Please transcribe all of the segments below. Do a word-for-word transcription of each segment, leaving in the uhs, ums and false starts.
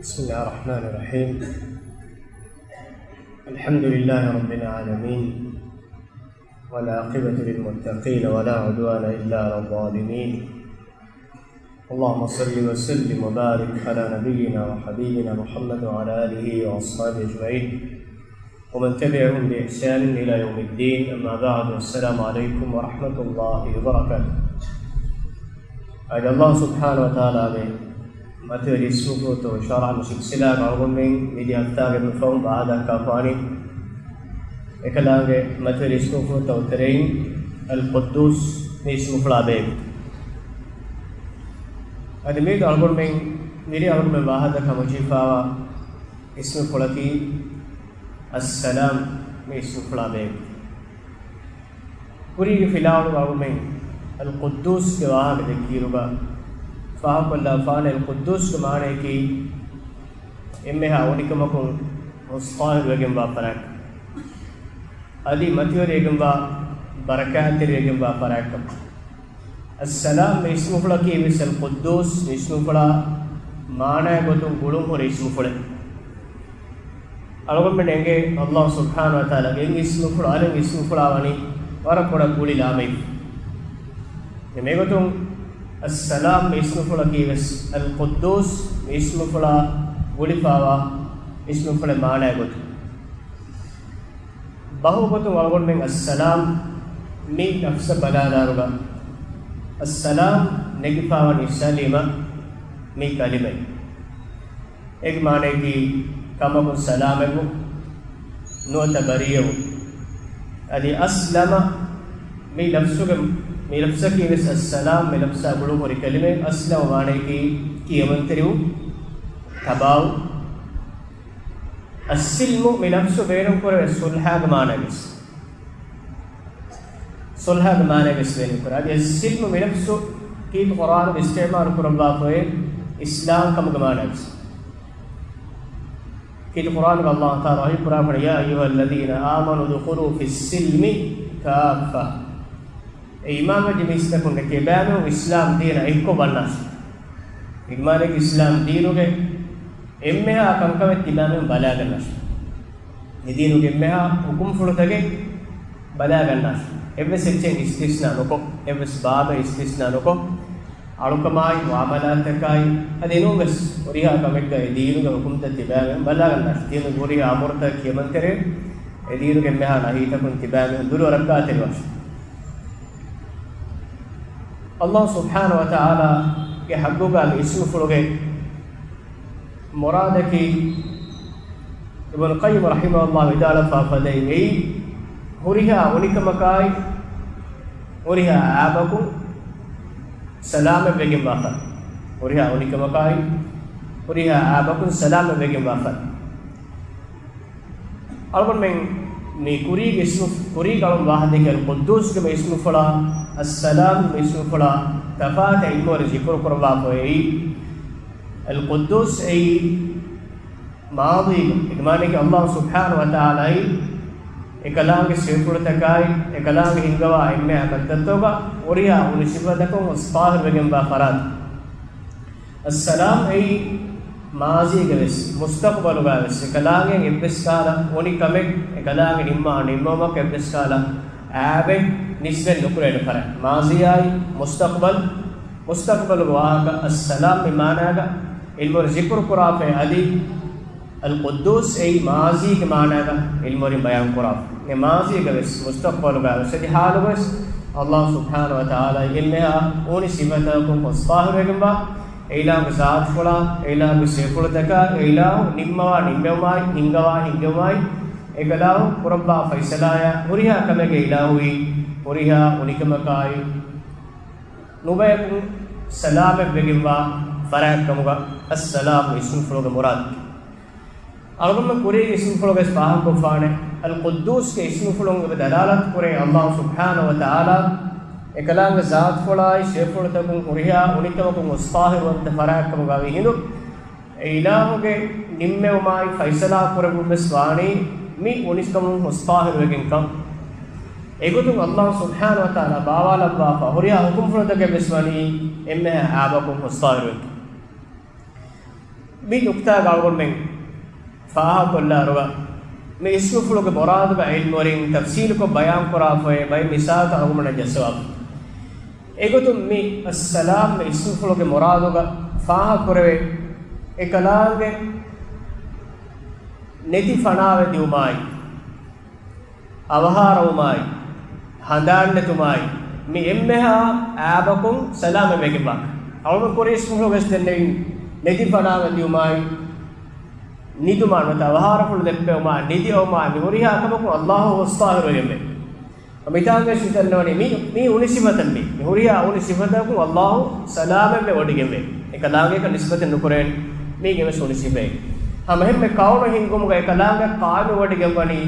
بسم الله الرحمن الرحيم. الحمد لله رب العالمين، والعاقبة للمتقين، ولا عدوان إلا على الظالمين. اللهم صل وسلم وبارك على نبينا وحبيبنا محمد وعلى آله وأصحابه أجمعين، ومن تبعهم بإحسان إلى يوم الدين. أما بعد، السلام عليكم ورحمة الله وبركاته. އަދި ﷲ ސުބްޙާނަހޫ ވަތަޢާލާގެ މަތިވެރި އިސްމުފުޅުތައް ޝަރަޙަ މި ސިލްސިލާގަ އަޅުގަނޑުމެން މިދިޔަ ހަފްތާގެ މި ފަހުން ވާހަކަ ދައްކާފާނީ އެކަލާނގެ މަތިވެރި އިސްމުފުޅުތައް ތެރެއިން އަލް ޤުއްދޫސް މި އިސްމުފުޅާ ބެހޭ. އަދި މީގަ އަޅުގަނޑުމެން މިރޭ އަޅުގަނޑުމެން ވާހަކަ ދައްކަން ހަމަޖެހިފައިވާ އިސްމުފުޅަކީ އައްސަލާމް މި އިސްމުފުޅާ ބެހޭ. ކުރީގެ ފިލާވަޅުގަ އަޅުގަނޑުމެން އަލް ޤުއްދޫސްގެ ވާހަކަ ދެއްކިއިރުގަ ފާހަގަކޮށްލާފާނެ، އަލް ޤުއްދޫސްގެ މާނަޔަކީ އެންމެހާ އުނިކަމަކުން ހުސް ޠާހިރުވެގެންވާ ފަރާތް، އަދި މަތިވެރިވެގެންވާ، ބަރަކާތްތެރިވެގެންވާ ފަރާތްކަން. އައްސަލާމް މި އިސްމުފުޅަކީ ވެސް އަލް ޤުއްދޫސް މި އިސްމުފުޅާ މާނަޔާ ގޮތުން ގުޅުން ހުރި އިސްމުފުޅެއް. އަޅުގަނޑުމެން އެނގޭ ﷲ ސުބްޙާނަހޫ ވަތަޢާލާގެ އެއް އިސްމުފުޅު އަނެއް އިސްމުފުޅާ ވަނީ ވަރަށް ބޮޑަށް ގުޅި ލާމެއް. މި މިގޮތުން އައްސަލާމް މި އިސްމުފުޅަކީ ވެސް އަލް ޤުއްދޫސް މި އިސްމުފުޅާ ގުޅިފައިވާ އިސްމުފުޅެއް މާނަޔާ ގޮތުން. ބަހުގޮތުން އަޅުގަނޑުމެން އައްސަލާމް މި ލަފްޒަށް ބަލާލާރުގަ، އައްސަލާމް ނެގިފައިވަނީ ސަލިމަ މި ކަލިމައިން. އޭގެ މާނަޔަކީ ކަމަކުން ސަލާމަތްވުން، ނުވަތަ ބަރީއަވުން. އަދި އަސްލަމަ މި ލަފްޒުގެ، މި ލަފްޒަކީ ވެސް އައްސަލާމް މި ލަފްޒާ ގުޅުން ހުރި ކަލިމައެއް. އަސްލަމަ މާނަޔަކީ ކިޔަމަންތެރިވުން، ތަބާވުން. އައްސިލްމު މި ލަފްޒު ބޭނުންކުރެވޭ ޞުލްޙާގެ މާނަޔަށް ވެސް. ޞުލްޙާގެ މާނަޔަށް ވެސް ބޭނުންކުރޭ. އަދި އައްސިލްމު މި ލަފްޒު ކީރިތި ޤުރްއާނުގަ އިސްތިޢުމާލު ކުރައްވާފައި އިސްލާމް ކަމުގެ މާނަޔަށް ވެސް. ކީރިތި ޤުރްއާނުގަ ﷲ ތަޢާލާ ވަޙީ ކުރާފަ، يا أيها الذين آمنوا ادخلوا في السلم كافة. އޭ އީމާންވެއްޖެ މީސްތަކުންނޭ، ތިބާމީހުން އިސްލާމް ދީނަށް އެއްކޮށް ވަންނާށި. އެގެ މާނައަކީ އިސްލާމް ދީނުގެ އެންމެހާ ކަންކަމެއް ތިބާމީހުން ބަލާގަންނާށި. މި ދީނުގެ އެންމެހާ ޙުކުމްފުޅުތަކެއް ބަލާގަންނާށި. އެއްވެސް އެއްޗެއް އިސްތިސްނާ ނުކޮށް، އެއްވެސް ބާބެއް އިސްތިސްނާ ނުކޮށް، އަޅުކަމާއި، މުޢާމަލާތްތަކާއި، އަދި ނޫންވެސް ހުރިހާ ކަމެއްގަ އެ ދީނުގެ ޙުކުމްތައް ތިބާމީހުން ބަލާގަންނާށި. ދީނުގެ ހުރިހާ އަމުރުތައް ކިޔަމަންތެރިވެ، އެ ދީނުގެ އެންމެހާ ނަހީތަކުން ތިބާމީހުން ދުރު ރައްކާތެރިވާށި. ﷲ ސުބްޙާނަހޫ ވަތަޢާލާގެ ޙައްޤުގަ މި އިސްމުފުޅުގެ މުރާދަކީ، އިބްނު ޤައްޔިމް ރަޙިމަހުﷲ ވިދާޅުވެފާ ފަދައިން އެއީ، ހުރިހާ އުނިކަމަކާއި، ހުރިހާ އައިބަކުން ސަލާމަތްވެގެންވާ ފަދަ. ހުރިހާ އުނިކަމަކާއި، ހުރިހާ އައިބަކުން ސަލާމަތްވެގެންވާ ފަދަ. އަޅުގަނޑުމެން މި ކުރީގެ އިސްމު، ކުރީގަ އަޅުން ވާހަކަ ދެއްކި އަލް ޤުއްދޫސްގެ މި އިސްމުފުޅާ، އައްސަލާމް މި އިސްމުފުޅާ ތަފާތު ޢިލްމުވެރިން ޒިކުރު ކުރައްވާފައި އެއީ، އަލް ޤުއްދޫސް އެއީ މާޟީގަ، އެގެ މާނައަކީ ﷲ ސުބްޙާނަހޫ ވަތަޢާލާއީ އެކަލާނގެ ސިފަފުޅުތަކާއި، އެކަލާނގެ ހިންގަވާ އެންމެހާ ކަންތައްތަކުގަ ހުރިހާ އުނި ސިފަތަކުން ހުސް ޠާހިރުވެގެންވާ ފަރާތް. އައްސަލާމް އެއީ މާޟީގަ ވެސް، މުސްތަޤްބަލުގަ ވެސް، އެކަލާނގެ އެއްވެސް ކަހަލަ އުނި ކަމެއް، އެކަލާނގެ ނިންމާ ނިންމުމަކަށް އެއްވެސް ކަހަލަ އައިބެއް ނިސްބަތް ނުކުރެވޭނެ ފަރާތް. މާޟީއާއި މުސްތަޤްބަލް، މުސްތަޤްބަލުގެ ވާހަކަ އައްސަލާމް މި މާނާގަ ޢިލްމުވެރިން ޒިކުރު ކުރާފައި އަދި، އަލް ޤުއްދޫސް އެއީ މާޟީގެ މާނާގަ ޢިލްމުވެރިން ބަޔާން ކުރާފަ. އެ މާޟީގަ ވެސް، މުސްތަޤްބަލުގަ ވެސް، އަދި ޙާލުގަ ވެސް، ﷲ ސުބްޙާނަހޫ ވަތަޢާލާ އެންމެހާ އުނި ސިފަތަކުން ހުސް ޠާހިރުވެގެންވާ، އެ އިލާހުގެ ޒާތުފުޅާ، އެ އިލާހުގެ ސިފަފުޅުތަކާ، އެ އިލާހު ނިންމަވާ ނިންމެވުމާއި، ހިންގަވާ ހިންގެވުމާއި، އެ އިލާހު ކުރައްވާ ފައިސަލާއާ، ހުރިހާ ކަމެއްގެ އިލާހުއީ، ހުރިހާ އުނިކަމަކާއި، ނުބަޔަކުން ސަލާމަތްވެގެންވާ ފަރާތްކަމުގަ އައްސަލާމް އިސްމުފުޅުގެ މުރާދަކީ. އަޅުގަނޑުމެން ކުރީގެ އިސްމުފުޅުގައި ފާހަގަކޮށްފާނެ، އަލް ޤުއްދޫސްގެ އިސްމުފުޅުން އެބަ ދަލާލަތު ކުރޭ ﷲ ސުބްޙާނަހޫ ވަތަޢާލާ އެކަލާނގެ ޒާތުފުޅާއި ސިފަފުޅުތަކުން ހުރިހާ އުނިކަމަކުން ހުސް ޠާހިރުވަންތަ ފަރާތްކަމުގައި ހިނދު، އެ އިލާހުގެ ނިންމެވުމާއި ފައިސަލާ ކުރެއްވުން ވެސް ވާނީ މި އުނިކަމުން ހުސް ޠާހިރުވެގެންކަން. އެގޮތުން ﷲ ސުބްޙާނަހޫ ވަތަޢާލާ ބާވާލައްވާފަ ހުރިހާ ޙުކުމްފުޅުތަކެއް ވެސް ވަނީ އެންމެހާ އައިބަކުން ހުސް ޠާހިރުވެގެން. މި ނުކްތާގަ އަޅުގަނޑުމެން ފާހަގަކޮށްލާއިރުގަ، މި އިސްނުފުޅުގެ މުރާދުގަ ޢިލްމުވެރިން ތަފްސީލުކޮށް ބަޔާންކުރާފައި ބައެއް މިސާލުތައް އަޅުގަނޑުމެންނަށް ޖައްސަވާފަ. އެގޮތުން މި އައްސަލާމް މި އިސްނުފުޅުގެ މުރާދުގަ ފާހަގަކުރެވޭ އެކަލާނގެ ނެތި ފަނާވެދިޔުމާއި، އަވަހާރަވުމާއި، ހަނދާންނެތުމާއި، މި އެންމެހާ އާބަކުން ސަލާމަތްވެގެންވާ. އަޅުގަނޑު ކުރީ އިސްނުފުޅުގަވެސް ދެންނެވިން ނެތި ފަނާވެދިޔުމާއި، ނިދުމާ ނުވަތަ އަވަހާރަފުޅު ދެއްޕެވުމާ، ނިދިއައުމާ، މި ހުރިހާ ކަމަކުން ﷲ ހުސް ޠާހިރުވެގެންވޭ. މިތާނގައި ސިތަންނަވަނީ މި، މި އުނި ސިފަތައް މި، މި ހުރިހާ އުނި ސިފަތަކުން ﷲ ސަލާމަތްވެ ވޮޑިގެންވޭ. އެކަލާނގެއަކަށް ނިސްބަތެއް ނުކުރޭނެ. މީގެ ވެސް އުނި ސިފައެއް. ހަމަ އެހެންމެ ކައުނު ހިންގުމުގަ އެކަލާނގެ ޤާއިމު ވޮޑިގެންވަނީ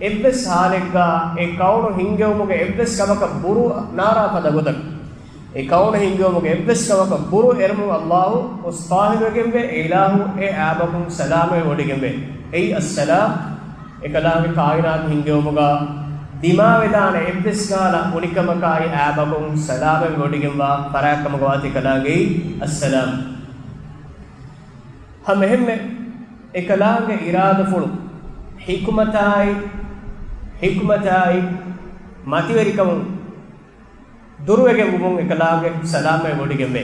އެއްވެސް ހާލެއްގަ އެ ކައުނު ހިންގެވުމުގެ އެއްވެސް ކަމަކަށް ބުރު ނާރާ ފަދަ ގޮތަކަށް. އެ ކައުނު ހިންގެވުމުގެ އެއްވެސް ކަމަކަށް ބުރު އެރުމުން ﷲ ހުސް ޠާހިރުވެގެންވޭ. އެ އިލާހު އެ އާބަކުން ސަލާމަތްވެ ވޮޑިގެންވޭ. އެއީ އައްސަލާމް. އެކަލާނގެ ކާއިނާތު ހިންގެވުމުގަ ދިމާވެދާނެ އެއްވެސް ކަހަލަ އުނިކަމަކާއި އާބަކުން ސަލާމަތްވެ ވޮޑިގެންވާ ފަރާތް ކަމުގަ ވާތީ އެކަލާނގެއީ އައްސަލާމް. ހަމަ އެހެންމެ އެކަލާނގެ އިރާދަފުޅު ޙިކުމަތާއި، ޙިކުމަތާއި މަތިވެރިކަމުން ދުރުވެގެންވުމުން އެކަލާނގެ ސަލާމަތް ވޮޑިގެންވޭ.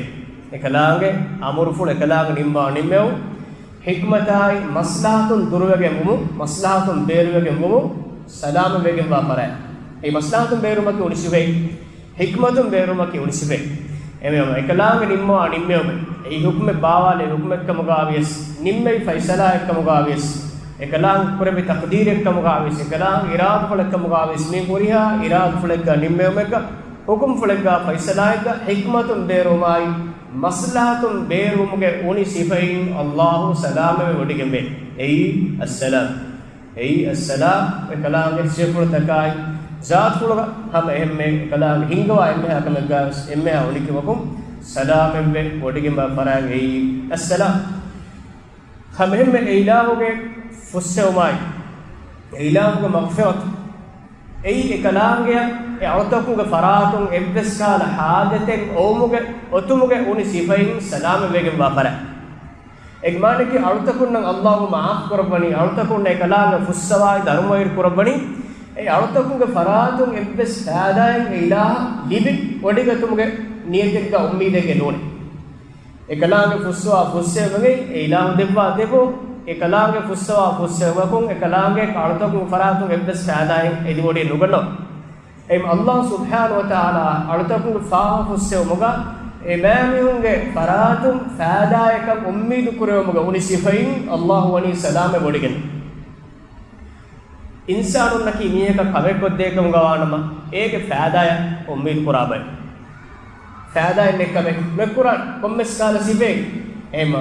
އެކަލާނގެ އަމުރުފުޅު އެކަލާނގެ ނިންމާ ނިންމެވުން، ޙިކްމަތާއި މަސްލަހަތުން ދުރުވެގެންވުމުން، މަސްލަހަތުން ބޭރުވެގެންވުމުން ސަލާމަތްވެގެންވާ ފަރާތް. އެ މަސްލަހަތުން ބޭރުވުމަކީ އުނި ސިފައެއް، ޙިކްމަތުން ބޭރުވުމަކީ އުނި ސިފައެއް. އެމެ އެކަލާނގެ ނިންމާ ނިންމެވުމެއް، އެއީ ޙުކުމެއް ބާވާލެވި ޙުކުމެއްކަމުގާވިޔަސް، ނިންމެވި ފައިސަލާއެއްކަމުގާވިޔަސް، އެކަލާނގެ ކުރެއްވި ތަޤްދީރެއްކަމުގާވިޔަސް، އެކަލާނގެ އިރާދަފުޅެއްކަމުގާވިޔަސް، މި ހުރިހާ އިރާދަފުޅެއްގަ ނިންމެވުމެއްގަ، ޙުކުމްފުޅެއްގަ، ފައިސަލާއެއްގަ ޙިކްމަތުން ބޭރުވުމާއި، މަސްލަހަތުން ބޭރުވުމުގެ އުނި ސިފައިން ﷲ ސަލާމަތްވެ ވޮޑިގެންވޭ. އެއީ އައްސަލާމް. އެއީ އައްސަލާމް. އެކަލާނގެ ސިފަފުޅުތަކާއި، ޒާތުފުޅުގަ ހަމަ އެހެންމެ އެކަލާނގެ ހިންގަވާ އެންމެހާ ކަމެއްގަ އެންމެހާ އުނިކަމަކުން ސަލާމަތްވެ ވޮޑިގެންވާ ފަރާތް އެއީ އައްސަލާމް. ހަމަ އެހެންމެ އެ އިލާހުގެ ފުއްސެވުމާއި، އެ އިލާހުގެ މަޣްފިރަތު، އެއީ އެކަލާނގެއަށް އެ އަޅުތަކުންގެ ފަރާތުން އެއްވެސް ކަހަލަ ޙާޖަތެއް އޮވުމުގެ އޮތުމުގެ އުނި ސިފައިން ސަލާމަތްވެގެންވާ ފަރާތް. އޭގެ މާނައަކީ އަޅުތަކުންނަށް ﷲ މަޢާފް ކުރައްވަނީ، އަޅުތަކުންނަށް އެކަލާނގެ ފުއްސަވާއި ދަރުމަވެރި ކުރައްވަނީ، އެ އަޅުތަކުންގެ ފަރާތުން އެއްވެސް ފައިދާއެއް އެ އިލާހަށް ލިބި ވޮޑިގަތުމުގެ ނިޔަތެއްގަ އުއްމީދެއްގަ ނޫނޭ. އެކަލާނގެ ފުއްސަވާ ފުއްސެވުމެއް އެ އިލާހު ދެއްވާ ދެއްވުން، އެކަލާނގެ ފުއްސަވާ ފުއްސެވުމަކުން އެކަލާނގެ އަޅުތަކުން ފަރާތުން އެއްވެސް ފައިދާއެއް އެދިވޮޑި ނުގަންނަވާ. އެހެން ﷲ ސުބްޙާނަހޫ ވަތަޢާލާ އަޅުތަކުންގެ ފާހަގަ ފުއްސެވުމުގަ އެބައިމީހުންގެ ފަރާތުން ފައިދާއަކަށް އުއްމީދު ކުރެވުމުގެ އުނި ސިފައިން ﷲ ވަނީ ސަލާމަތް ވޮޑިގެން. އިންސާނުންނަކީ މީހަކަށް ކަމެއް ކޮށްދޭކަމުގަ ވާނަމަ، އޭގެ ފައިދާއަށް އުއްމީދު ކުރާ ބައެއް. ފައިދާއެއް ނެތް ކަމެއް ނުކުރާނެ ކޮންމެސް ކަހަލަ ސިފައެއް. އެހެންމަ،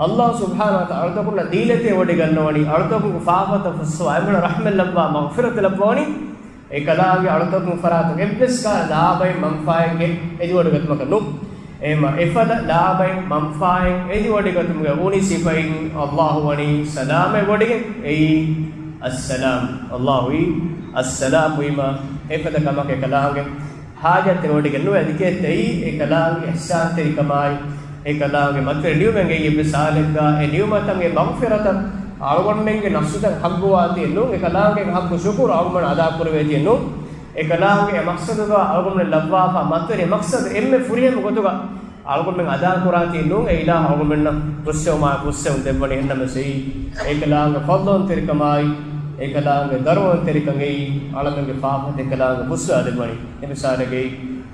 ﷲ ސުބްޙާނަހޫ ވަތަޢާލާ އަޅުތަކުންނަށް ދީލަތި ވޮޑިގަންނަވަނީ، އަޅުތަކުންގެ ފާފަތައް ފުއްސަވާ، އެންމެނަށް ރަޙްމަތް ލައްވާ، މަޣްފިރަތު ލައްވަވަނީ، އެކަލާނގެ އަޅުތަކުން ފަރާތުން އެއްވެސް ކަހަލަ ލާބައެއް މަންފާއެއްގެ އެދިވޮޑިގަތުމަކަށް ނޫން. އެހެންމަ، އެފަދަ ލާބައެއް މަންފާއެއް އެދިވޮޑިގަތުމުގެ އުނި ސިފައިން ﷲ ވަނީ ސަލާމަތް ވޮޑިގެން. އެއީ އައްސަލާމް. ﷲ އީ އައްސަލާމް ވީމަ، އެފަދަ ކަމަކަށް އެކަލާނގެ ޙާޖަތެއް ވޮޑިގެން ނުވޭ. އެދިކޭ އެއީ އެކަލާނގެ އިޙްސާންތެރިކަމާއި، އެކަލާނގެ މަތިވެރި ނިޢުމަތް އެއީ އެއްވެސް ހާލެއްގަ އެ ނިޢުމަތަށް އެ މަޣްފިރަތަށް އަޅުގަނޑުމެންގެ ނަފްސުތައް ޙައްޤުވާތީ ނޫން، އެކަލާނގެ ޙައްޤު ޝުކުރު އަޅުގަނޑު އަދާކުރެވޭތީ ނޫން، އެކަލާނގެ އެ މަޤްޞަދުގަ އަޅުގަނޑުމެން ލައްވާފަ މަތިވެރި މަޤްޞަދު އެންމެ ފުރިހަމަ ގޮތުގަ އަޅުގަނޑުމެން އަދާކުރާތީ ނޫން، އެ އިލާހު އަޅުގަނޑުމެންނަށް ފުއްސެވުމާ ފުއްސެވުން ދެއްވަނީ. އެހެންނަމަވެސް އެއީ އެކަލާނގެ ފަޟްލުވަންތެރިކަމާއި، އެކަލާނގެ ދަރުމަވަންތެރިކަން އެއީ އަޅަމެންގެ ފާފަތައް އެކަލާނގެ ފުއްސަވާ ދެއްވަނީ. އެ މިސާލެއްގައި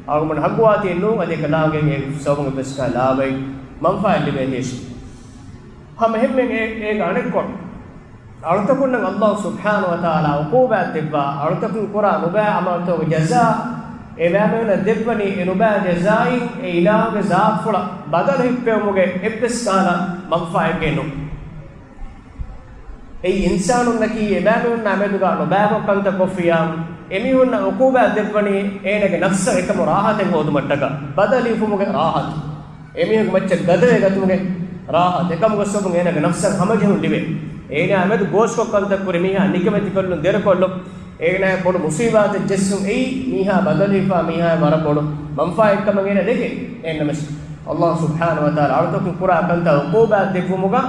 އަޅުގަނޑު ޙައްޤުވާތީ ނޫން އަދި އެކަލާނގެ އެ ސަބަބުން އެއްވެސް ކަހަލަ ލާބައެއް މަންފާއެއް ލިބޭތީ. ހަމަ އެހެންމެ އެ، އޭގެ އަނެއްކޮޅު އަޅުތަކުންނަށް ﷲ ސުބްޙާނަހޫ ވަތަޢާލާ ޢުޤޫބާތް ދެއްވާ، އަޅުތަކުން ކުރާ ނުބައި ޢަމަލުތަކުގެ ޖަޒާ، އެބައިމީހުންނަށް ދެއްވަނީ އެ ނުބައި ޖަޒާއިން އެ އިލާހުގެ ޒާތުފުޅަށް ބަދަލު ހިއްޕެވުމުގެ އެއްވެސް ކަހަލަ މަންފާއެއްގައެއް ނޫން. އެއީ އިންސާނުންނަކީ އެބައިމީހުންނާ މެދުގަ ނުބައިކޮށް ކަންތައް ކޮށްފިއްޔާ، އެމީހުންނަށް ޢުޤޫބާތް ދެއްވަނީ އޭނާގެ ނަފްސަށް އެކަމު ރާޙަތެއް ހޯދުމަށްޓަކާ، ބަދަލު ލިބުމުގެ ރާޙަތު. އެމީހުންގެ މައްޗަށް ގަދަވެ ގަތުމުގެ ރާޙަތު. އެކަމުގެ ސަބަބުން އޭނާގެ ނަފްސަށް ހަމަޖެހުން ލިބޭ. އޭނާ މެދު ގޯސްކޮށް ކަންތައް ކުރި މީހާ ނިކަމެތިކޮށްލުން، ދެރަކޮށްލުން، އޭނާއަށް ބޮޑު މުޞީބާތެއް ޖެއްސުން އެއީ މީހާ ބަދަލުވެފާ މީހާއަށް ވަރަށް ބޮޑު މަންފާއެއްކަމަށް އޭނާ ދެކޭ. އެހެންނަމަވެސް، ﷲ ސުބްޙާނަހޫ ވަތަޢާލާ އަޅުތަކުން ކުރާ ކަންތައް ޢުޤޫބާތް ދެއްވުމުގަ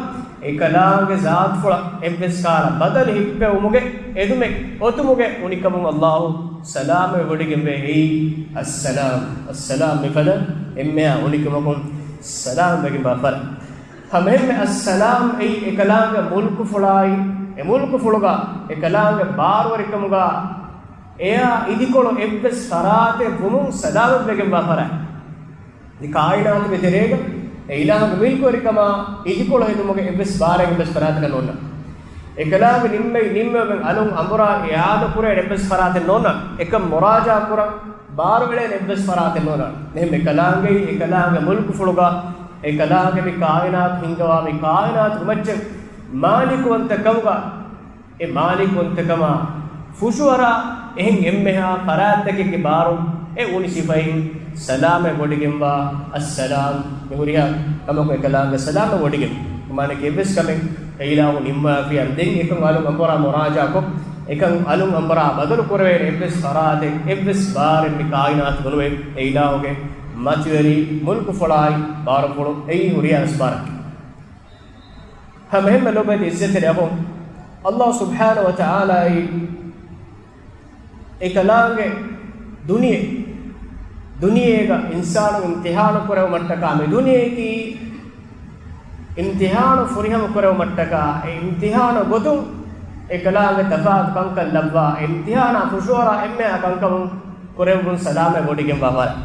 އެކަލާނގެ ޒާތުފުޅަށް އެއްވެސް ކަހަލަ ބަދަލު ހިއްޕެވުމުގެ އެދުމެއް އޮތުމުގެ އުނިކަމުން އައްލާހު ސަލާމަތް ވޮޑިގެންވޭ. އެއީ އައްސަލާމް، އައްސަލާމް މިފަދަ އެންމެހާ އުނިކަމަކުން ސަލާމް ވެގެންވާ ފަރާތް. ހަމައެހެންމެ އައްސަލާމް އެއީ އެކަލާނގެ މުލްކުފުޅާއި، އެ މުލްކުފުޅުގަ އެކަލާނގެ ބާރުވެރިކަމުގަ އެއާ އިދިކޮޅު އެއްވެސް ފަރާތެއް ވުމުން ސަލާމަތްވެގެންވާ ފަރާތް. މި ކާއިނާތުގެ ތެރޭގަ އެ އިލާހުގެ މިލްކުވެރިކަމާ އިދިކޮޅު ހެދުމުގެ އެއްވެސް ބާރެއް އެއްވެސް ފަރާތަކަށް ނޯންނާނެ. އެކަލާނގެ ނިންމެވި ނިންމެވުމެއް އަލުން އަނބުރާ އިއާދަކުރޭނެ އެއްވެސް ފަރާތެއް ނޯންނާނެ. އެކަން މުރާޖާ ކުރަން ބާރުއެޅޭނެ އެއްވެސް ފަރާތެއް ނޯންނާނެ. އެހެން އެކަލާނގެއީ އެކަލާނގެ މުލްކުފުޅުގަ އެކަލާނގެ މި ކާއިނާތު ހިންގަވާ މި ކާއިނާތުގެ މައްޗަށް މާލިކުވަންތަކަމުގަ އެ މާލިކުވަންތަކަމާ ފުށުއަރާ އެހެން އެންމެހާ ފަރާތްތަކެއްގެ ބާރު އެ އުނި ސިފައިން ސަލާމަތް ވޮޑިގެންވާ އައްސަލާމް. މި ހުރިހާ ކަމަކު އެކަލާނގެ ސަލާމަތް ވޮޑިގެން. މާނައަކީ އެއްވެސް ކަމެއް އެ އިލާހު ނިންމާފިއްޔާ ދެން އެކަން އަލުން އަނބުރާ މުރާޖާކޮށް، އެކަން އަލުން އަނބުރާ ބަދަލު ކުރެވޭނެ އެއްވެސް ފަރާތެއް އެއްވެސް ބާރެއް މި ކާއިނާތުގަ ނުވޭ. އެ އިލާހުގެ މަތިވެރި މުލްކުފުޅާއި ބާރުފުޅު އެއީ ހުރިހާ އިސްބާރަކީ. ހަމައެހެންމެ ލޮބުވެތި އިއްޒަތްތެރި އަޚުން، އައްލާހު ސުބްޙާނަހު ވަ ތަޢާލާއީ އެކަލާނގެ ދުނިޔެ، ދުނިޔޭގަ އިންސާނު އިމްތިޙާނު ކުރެވުމަށްޓަކާ މި ދުނިޔެއަކީ އިމްތިޙާނު ފުރިހަމަ ކުރެވުމަށްޓަކާ އެ އިމްތިޙާނު ގޮތުން އެކަލާނގެ ތަފާތު ކަންކަން ލައްވާ، އެ އިމްތިޙާނާ ފުށުއަރާ އެންމެހާ ކަންކަމުން ކުރެއްވުން ސަލާމަތް ވޮޑިގެންވާ ފަރާތް.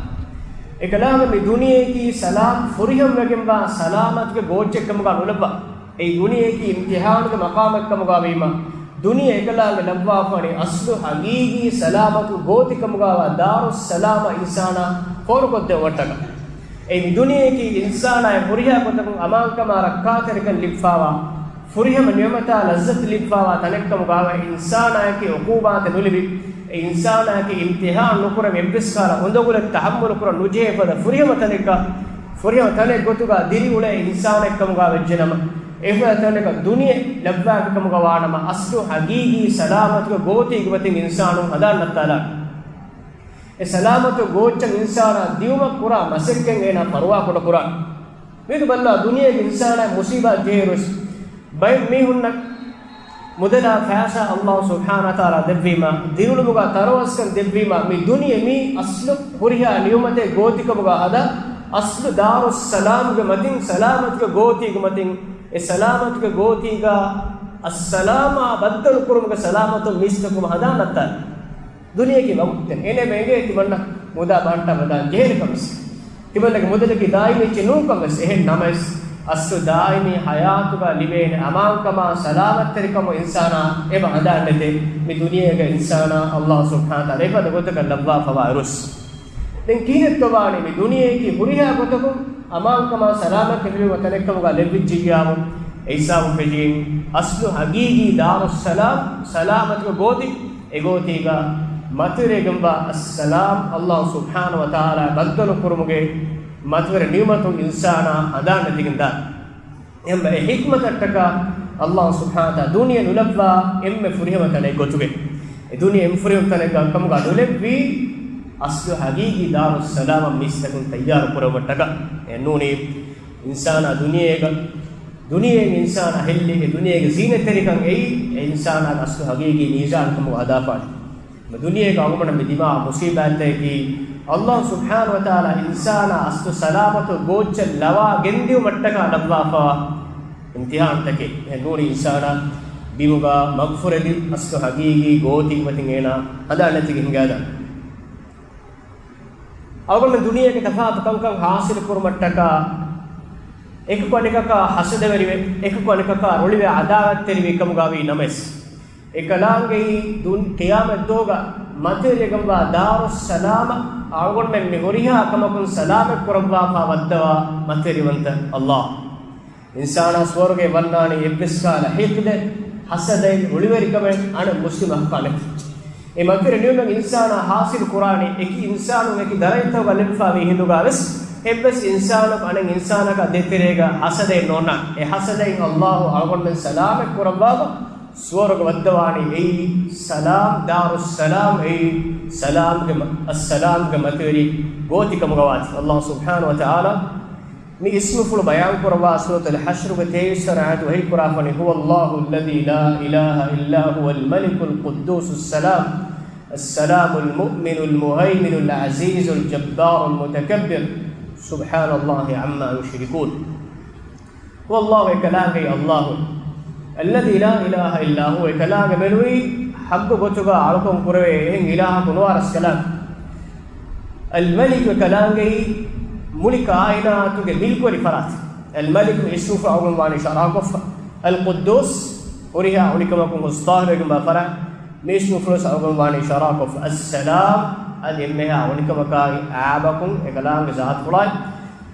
އެކަލާނގެ މި ދުނިޔެއަކީ ސަލާމް ފުރިހަމަވެގެންވާ ސަލާމަތުގެ ގޯއްޗެއްކަމުގަ ނުލައްވާ. އެ ދުނިޔެއަކީ އިމްތިޙާނުގެ މަޤާމެއްކަމުގަ ވީމަ، ދުނިޔެ އެކަލާނގެ ލައްވާފާނީ އަސްލު ޙަޤީޤީ ސަލާމަތު ގޯތިކަމުގަވާ ދާރުއްސަލާމަށް އިންސާނާ ފޯރުކޮށްދެއްވުމަށްޓަކާ. އެ މި ދުނިޔެއަކީ އިންސާނާއަށް ހުރިހާ ގޮތަކުން އަމާންކަމާ ރައްކާތެރިކަން ލިބިފާވާ، ފުރިހަމަ ނިޢުމަތާ ލައްޒަތު ލިބިފާވާ ތަނެއްކަމުގަވާ އިންސާނާއަކީ ޢުޤޫބާތެއް ނުލިބި، އެ އިންސާނާއަކީ އިމްތިޙާން ނުކުރެވި އެއްވެސް ކަހަލަ އުނދަގުލެއް ތަޙައްމަލު ކުރަން ނުޖެހޭ ފަދަ ފުރިހަމަ ތަނެއްގަ، ފުރިހަމަ ތަނެއް ގޮތުގަ ދިރިއުޅޭ އިންސާނެއްކަމުގަ ވެއްޖެނަމަ، އެފަދަ ތަނަކަށް ދުނިޔެ ލައްވާފިކަމުގަ ވާނަމަ، އަސްލު ޙަޤީޤީ ސަލާމަތުގެ ގޯތީގެ މަތިން އިންސާނުން ހަނދާން ނައްތާލާނެ. އެ ސަލާމަތު ގޯއްޗަށް އިންސާނާ ދިއުމަށް ކުރާ މަސައްކަތް އޭނާ ފަރުވާ ކުޑަކުރާނެ. މިއަދު ބައްލާ ދުނިޔޭގެ އިންސާނާ މުޞީބާތް ޖެހޭއިރުވެސް، ބައެއް މީހުންނަށް މުދަލާ ފައިސާ އައްލާހު ސުބްޙާނަހު ވަތަޢާލާ ދެއްވީމަ، ދިރިއުޅުމުގަ ތަރަވަސްކަން ދެއްވީމަ، މި ދުނިޔެ މީ އަސްލު ހުރިހާ ނިޢުމަތެއް ގޯތިކަމުގަ ހަދާ، އަސްލު ދާރުއްސަލާމްގެ މަތިން، ސަލާމަތުގެ ގޯތީގެ މަތިން، އެ ސަލާމަތުގެ ގޯތީގަ އައްސަލާމާ ބައްދަލު ކުރުމުގެ ސަލާމަތުން މީސްތަކުން ހަނދާން ނައްތާލާނެ. ދުނިޔެއަކީ ވަގުތެއް. އޭނަ އެނގޭ ތިމަންނަ މުދާ ބަހައްޓާ ވަދާން ޖެހޭނެ ކަމަސް. ތިމަންނަގެ މުދަލަކީ ދާއިމީ އެއްޗެއް ނޫން ކަމަސް. އެހެން ނަމަވެސް، އަސްލު ދާއިމީ ޙަޔާތުގަ ލިބޭނެ އަމާންކަމާ ސަލާމަތްތެރިކަމު އިންސާނާ އެބަ ހަނދާން ނެތޭ. މި ދުނިޔޭގަ އިންސާނާ އައްލާހު ސުބްޙާނަހު ވަތަޢާލާ އެފަދަ ގޮތަކަށް ލައްވާފަވާ އިރުސް. ދެން ކިހިނެއްތޯ ވާނީ މި ދުނިޔެއަކީ ހުރިހާ ގޮތަކުން އަމާންކަމާ ސަލާމަތް ލިބިވާ ތަނެއްކަމުގަ ލެއްވިއްޖިއްޔާމު، އެ ހިސާބުން ފެށީ އަސްލު ޙަޤީޤީ ދާރުއްސަލާމް، ސަލާމަތުގެ ގޯތި، އެ ގޯތީގަ މަތިވެރިވެގެންވާ އައްސަލާމް އައްލާހު ސުބްޙާނަހު ވަތަޢާލާ ބައްދަލު ކުރުމުގެ މަތިވެރި ނިޢުމަތުން އިންސާނާ ހަނދާން ނެތިގެން ދާނެ. އެހެންވެ، އެ ޙިކްމަތަށްޓަކާ އައްލާހު ސުބްޙާނަހު ވަތަޢާލާ ދުނިޔެ ނުލައްވާ އެންމެ ފުރިހަމަ ތަނެއް ގޮތުގައި، އެ ދުނިޔެ އެންމެ ފުރިހަމަ ތަނެއް ކަމުގަ ނުލެއްވީ، އަސްލު ޙަޤީޤީ ދާރުއްސަލާމަށް މީސްތަކުން ތައްޔާރު ކުރެއްވުމަށްޓަކާ. އެ ނޫނީ، އިންސާނާ ދުނިޔޭގަ، ދުނިޔެއިން އިންސާނާ ހެއްލި، އެ ދުނިޔޭގެ ޒީނަތްތެރިކަން އެއީ، އެ އިންސާނާގެ އަސްލު ޙަޤީޤީ މީޒާން ކަމުގަ ހަދާފާނެ. މި ދުނިޔޭގަ އަޅުގަނޑަށް މި ދިމާވާ މުޞީބާތްތަކަކީ، އައްލާހު ސުބްޙާނަހު ވަތަޢާލާ އިންސާނާ އަސްލު ސަލާމަތު ގޯއްޗަށް ލަވާ ގެންދިއުމަށްޓަކާ ލައްވާފަވާ އިމްތިޙާންތަކެއް. އެހެން ނޫނީ އިންސާނާ ބިމުގަ މަގުފުރެދި އަސްލު ޙަޤީޤީ ގޯތީގެ މަތިން އޭނާ ހަނދާން ނެތިގެން ހިނގާދާނެ. އަޅުގަނޑު ދުނިޔޭގެ ތަފާތު ކަންކަން ޙާޞިލު ކުރުމަށްޓަކާ، އެކަކު އަނެކަކާ ޙަސަދަވެރިވެ، އެކަކު އަނެކަކާ ރުޅިވެ ޢަދާވަތްތެރިވީ ކަމުގަ ވީ ނަމަވެސް، އެކަލާނގެއީ ދުން-، ޤިޔާމަތްދުވަހުގަ މަތިވެރިވެގެންވާ ދާރުއްސަލާމަށް އަޅުގަނޑުމެން މި ހުރިހާ ކަމަކުން ސަލާމަތް ކުރައްވާފާ ވައްދަވާ މަތިވެރިވަންތަ އައްލާހު. އިންސާނާ ސުވަރުގެ ވަންނާނީ އެއްވެސް ކަހަލަ ޙިޤްދެއް، ޙަސަދެއް، ރުޅިވެރިކަމެއް އަނެއް މުސްލިމަކަށް ނެތި. އެ މަތިވެރި ނިޢުމަތް އިންސާނާ ޙާޞިލު ކުރާނީ އެކި އިންސާނުން އެކި ދަރަޖަތަކުގަ ލެއްވިފާވީ ހިނދުގަވެސް، އެއްވެސް އިންސާނަކު އަނެއް އިންސާނަކާ ދޭތެރޭގަ ޙަސަދެއް ނޯންނާނެ. އެ ޙަސަދައިން އައްލާހު އަޅުގަނޑުމެން ސަލާމަތް ކުރައްވާފަ، ސުވަރުގެ ވައްދަވާނީ އެއީ ސަލާމް، ދާރުއްސަލާމް، އެއީ ސަލާމްގެ މަ-، އައްސަލާމްގެ މަތިވެރި ގޯތިކަމުގަވާތީ. އައްލާހު ސުބްޙާނަހު ވަތަޢާލާ މި އިސްމުފުޅު ބަޔާންކުރައްވާ ސޫރަތުލް ޙަޝްރުގެ ތޭވީސް ވަނަ އާޔަތު ވަޙީކުރާފަ ވަނީ، هو الله الذي لا إله إلا هو الملك القدوس السلام السلام المؤمن المهيمن العزيز الجبار المتكبر سبحان الله عما يشركون. ހުވައްލާހު، އެކަލާނގެއީ އައްލާހު. އައްލަޒީ ލާ އިލާހަ އިއްލާ ހުވަ، އެކަލާނގެ މެނުވީ ޙައްޤު ގޮތުގަ އަޅުކަން ކުރެވޭ އެހެން އިލާހަކު ނުވާ ރަސްކަލާނގެ. އަލްމަލިކު، އެކަލާނގެއީ މުޅި ކާއިނާތުގެ މިލްކުވެރި ފަރާތް. އަލްމަލިކު އިސްމުފުޅު އަޅުގަނޑު ވާނީ އިޝާރާކޮށްފަ. އަލްޤުއްދޫސް، ހުރިހާ އުނިކަމަކުން ހުސް ޠާހިރުވެގެންވާ ފަރާތް. މި އިސްމުފުޅުވެސް އަޅުގަނޑު ވާނީ އިޝާރާކޮށްފަ. އައްސަލާމް، އަދި އެންމެހާ އުނިކަމަކާއި އައިބަކުން އެކަލާނގެ ޒާތުފުޅާއި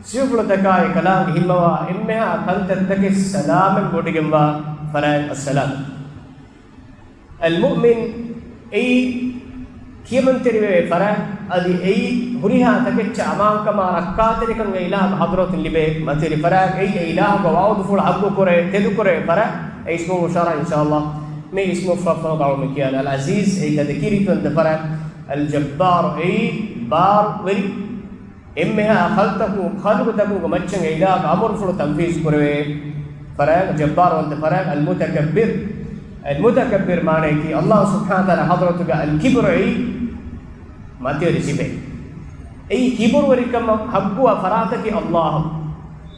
ސިފަފުޅުތަކާއި އެކަލާނގެ ހިންމަވާ އެންމެހާ ކަންތައްތަކެއް ސަލާމަތް ވޮޑިގެންވާ ފަރާތް އައްސަލާމް. އަލްމުއުމިން، އެއީ ކިޔަމަންތެރިވެވޭ ފަރާތް، އަދި އެއީ ހުރިހާ ތަކެއްޗަށް އަމާންކަމާ ރައްކާތެރިކަން އެ އިލާހުގެ ޙަޟްރަތުން ލިބޭ މަތިވެރި ފަރާތް. އެއީ އެ އިލާހުގެ ވަޢުދުފުޅު ޙައްޤުކުރޭ، ތެދުކުރޭ ފަރާތް. އެ އިސްމު އިޝާރާ އިންޝާﷲ މި އިސްމު ފަށްފަހުގަ އަޅުގަނޑު ކިޔާނެ. އަލް ޢަޒީޒް، އެއީ ގަދަ ކީރިތިވަންތަ ފަރާތް. އަލް ޖައްބާރު، އެއީ ބާރުވެރި. އެންމެހާ ޚަލްޤުތަކު، ޚަލްޤުތަކުގެ މައްޗަށް އެ އިލާހުގެ އަމުރުފުޅު ތަންފީޒު ކުރެވޭ ފަރާތް، ޖައްބާރުވަންތަ ފަރާތް. އަލް މުތަކައްބިރު، އަލް މުތަކައްބިރު މާނަޔަކީ އައްލާހު ސުބްޙާނަހު ވަތަޢާލާ ޙަޟްރަތުގަ އަލް ކިބުރު އެއީ މަތިވެރި ސިފައެއް. އެއީ ކިބުރުވެރިކަމަށް ޙައްޤުވާ ފަރާތަކީ އައްލާހު.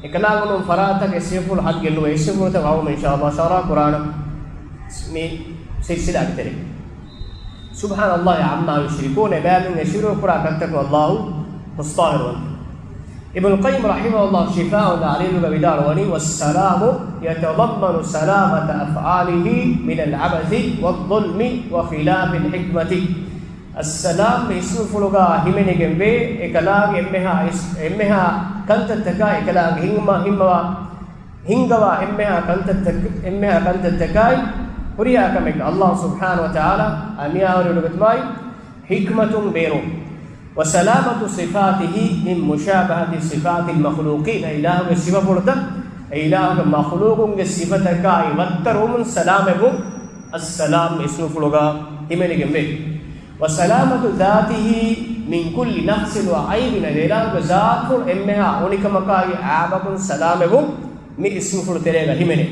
އެކަލާނގެ ނޫން ފަރާތަކަށް އެ ސިފަފުޅު ޙައްޤެއް ނުވޭ. އެ ސިފަފުޅުތައް އަޅުގަނޑު އިންޝާﷲ އިޝާރާ ކުރާނަން މި ސިލްސިލާގެ ތެރޭ. سبحان الله عما يشركون، އެބައިމީހުން އެ ޝިރުކު ކުރާ ކަންތަކުން އައްލާހު ހުސް ޠާހިރުވަންތަ. އިބްނުލް ޤައްޔިމް ރަޙިމަހުﷲ ޝިފާއު ލިލް ޢަލީލްގަ ވިދާޅުވަނީ، والسلام يتضمن سلامة أفعاله من العبث والظلم وخلاف الحكمة. އައްސަލާމް މި އިސްމުފުޅުގަ ހިމެނިގެންވޭ، އެކަލާނގެ އެންމެހާ އިސް-، އެންމެހާ ކަންތައްތަކާ، އެކަލާނގެ ހިނގުމަށް ހިންމަވާ ހިންގަވާ އެންމެހާ ކަންތައްތަކަ-، އެންމެހާ ކަންތައްތަކާއި، ހުރިހާ ކަމެއް އައްލާހު ސުބްޙާނަހު ވަތަޢާލާ އަނިޔާވެރިވުމުގެ ގޮތުމާއި، ޙިކްމަތުން ބޭރު. وسلامة صفاته من مشابهة صفات المخلوقين، އެ އިލާހުގެ ސިފަފުޅުތައް އެ އިލާހުގެ މަޚްލޫޤުންގެ ސިފަތަކާއި ވައްތަރުވުމުން ސަލާމަތްވުން އައްސަލާމް އިސްމުފުޅުގަ ހިމެނިގެންވޭ. وسلامة ذاته من كل نقص وعيب، އެ އިލާހުގެ ޒާތުފުޅު އެންމެހާ އުނިކަމަކާއި އައިބަކުން ސަލާމަތްވުން މި އިސްމުފުޅު ތެރޭގަ ހިމެނޭ.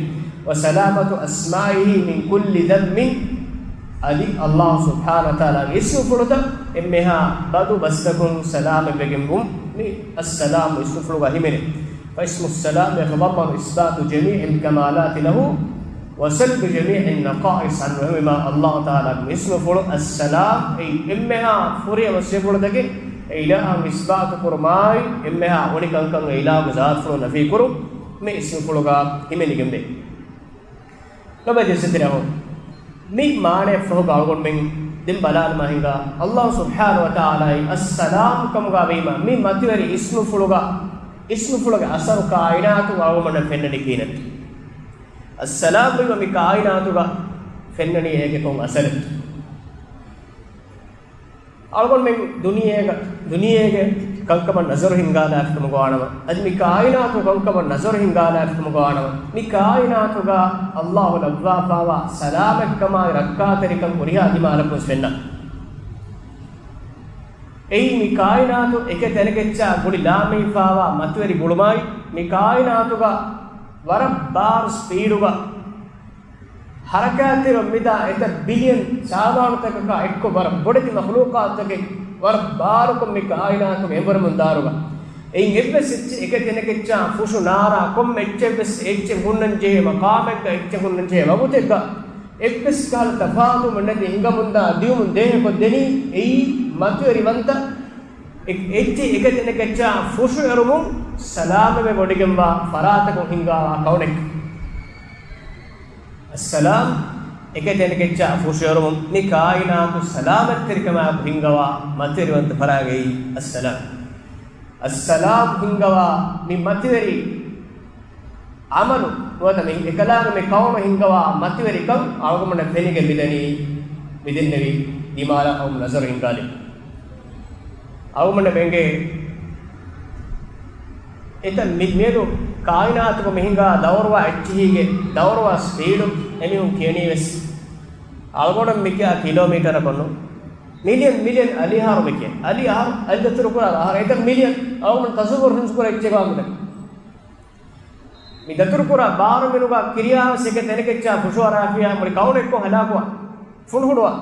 وسلامة أسمائه من كل ذم، އަދި އައްލާހު ސުބްޙާނަހު ވަތަޢާލާގެ އިސްމުފުޅުތައް އެންމެހާ ބަދު ބަސްތަކުން ސަލާމަތްވެގެންވުން މި އައްސަލާމް އިސްމުފުޅުގަ ހިމެނޭ. فاسم السلام يتضمن إثبات جميع الكمالات له وسلب جميع النقائص عنه. އެހެންވީމާ، އައްލާހު ތަޢާލާގެ އިސްމުފުޅު އައްސަލާމް އެއީ އެންމެހާ ފުރިހަމަ ސިފަފުޅުތަކެއް އެ އިލާހަށް އިސްބާތު ކުރުމާއި، އެންމެހާ އުނިކަންކަން އެ އިލާހުގެ ޒާތުފުޅު ނަފީކުރުން މި އިސްމުފުޅުގަ ހިމެނިގެންވޭ. ލޮބުވެތި އިއްޒަތްތެރި އަޚުން، މި މާނައަށްފަހުގަ އަޅުގަނޑުމެން ދެން ބަލާލަމާ ހިނގާ، އައްލާހު ސުބްޙާނަހު ވަތަޢާލާއީ އައްސަލާމް ކަމުގަ ވީމަ، މި މަތިވެރި އިސްމުފުޅުގަ، އިސްމުފުޅުގެ އަސަރު ކާއިނާތު އަޅުގަނޑަށް ފެންނަނީ ކިހިނެއްތަ؟ އައްސަލާމް ވީމަ މި ކާއިނާތުގަ ފެންނަނީ އޭގެ ކޮން އަސަރެއްތަ؟ އަޅުގަނޑުމެން ދުނިޔޭގަ، ދުނިޔޭގެ ކަންކަމަށް ނަޒަރު ހިންގާލާފިކަމުގަވާނަމަ، އަދި މި ކާއިނާތު ކަންކަމަށް ނަޒަރު ހިންގާލާފިކަމުގަވާނަމަ، މި ކާއިނާތުގަ އައްލާހު ލައްވާފާވާ ސަލާމަތްކަމާއި ރައްކާތެރިކަން ހުރިހާ ދިމާލަކުން ފެންނަ. އެއީ މި ކާއިނާތު އެކެ ތަނެކެއްޗާ ގުޅި ލާމެހިފާވާ މަތިވެރި ގުޅުމާއި، މި ކާއިނާތުގަ ވަރަށް ބާރު ސްޕީޑުގަ ހަރަކާތްތެރިވަން މިދާ އެތައް ބިލިއަން ސާމާނުތަކަކާ އެއްކޮށް ވަރަށް ބޮޑެތި މަޚްލޫޤާތުތަކެއް ވަރަށް ބާރުކޮށް މި ކާއިނާތުގެ އެނބުރެމުން ދާއިރުގަ އެއިން އެއްވެސް އެއްޗެއް އެކެ ތަނެކެއްޗާ ފުށު ނާރާ ކޮންމެ އެއްޗެއްވެސް އެއްޗެއް ހުންނަން ޖެހޭ މަޤާމެއްގަ އެއްޗެއް ހުންނަން ޖެހޭ ވަގުތެއްގަ އެއްވެސް ކަހަލަ ތަފާތުވުމެއް ނެތި ހިނގަމުންދާ ދިޔުމުން ދޭހަކޮށްދެނީ އެއީ މަތިވެރިވަންތަ އެ-، އެއްޗެއް އެކެ ތަނެކެއްޗާ ފުށުއެރުމުން ސަލާމަތްވެ ވޮޑިގެންވާ ފަރާތަކުން ހިންގާވާ ކައުނެއް. އައްސަލާމް، އެކެ ތަނެކެއްޗާ ފުށުއެރުމުން މި ކާއިނާތު ސަލާމަތްތެރިކަމާއެކު ހިންގަވާ މަތިވެރިވަންތަ ފަރާތް އެއީ އައްސަލާމް. އައްސަލާމް ހިންގަވާ މި މަތިވެރި އަމަލު ނުވަތަ މި އެކަލާނގެ މި ކައުނު ހިންގަވާ މަތިވެރިކަން އަޅުގަނޑަށް ފެނިގެން މިދަނީ، މިދެންނެވި ދިމާލަށް އައުމު ނަޒަރު ހިންގާލި. އަޅުގަނޑަށް އެނގޭ އެތައް މި-، މިއަދު ކާއިނާތުގަ މި ހިނގާ ދައުރުވާ އެއްޗިހީގެ ދައުރުވާ ސްޕީޑު އެމީހުން ކިޔަނީ ވެސް އަޅުގަނޑަށް މި ކިޔާ ކިލޯމީޓަރަކަށް ނޫން. މިލިއަން މިލިއަން އަލިއަހަރު މި ކިޔަނީ. އަލިއަހަރު، އަލި ދަތުރުކުރާ އަހަރު. އެތައް މިލިއަން އަޅުގަނޑު ތަސައްވަރު ހުންސުކުރާ އެއްޗެއް ވާ މިދަނީ. މި ދަތުރުކުރާ ބާރު މިނުގާ ކިރިޔާވެސް އެކެ ތެނެކެއްޗާ ފުށުއަރާފިޔާ މުޅި ކައުނު އެއްކޮށް ހަލާކުވާ، ފުނޑުހުޑުވާ.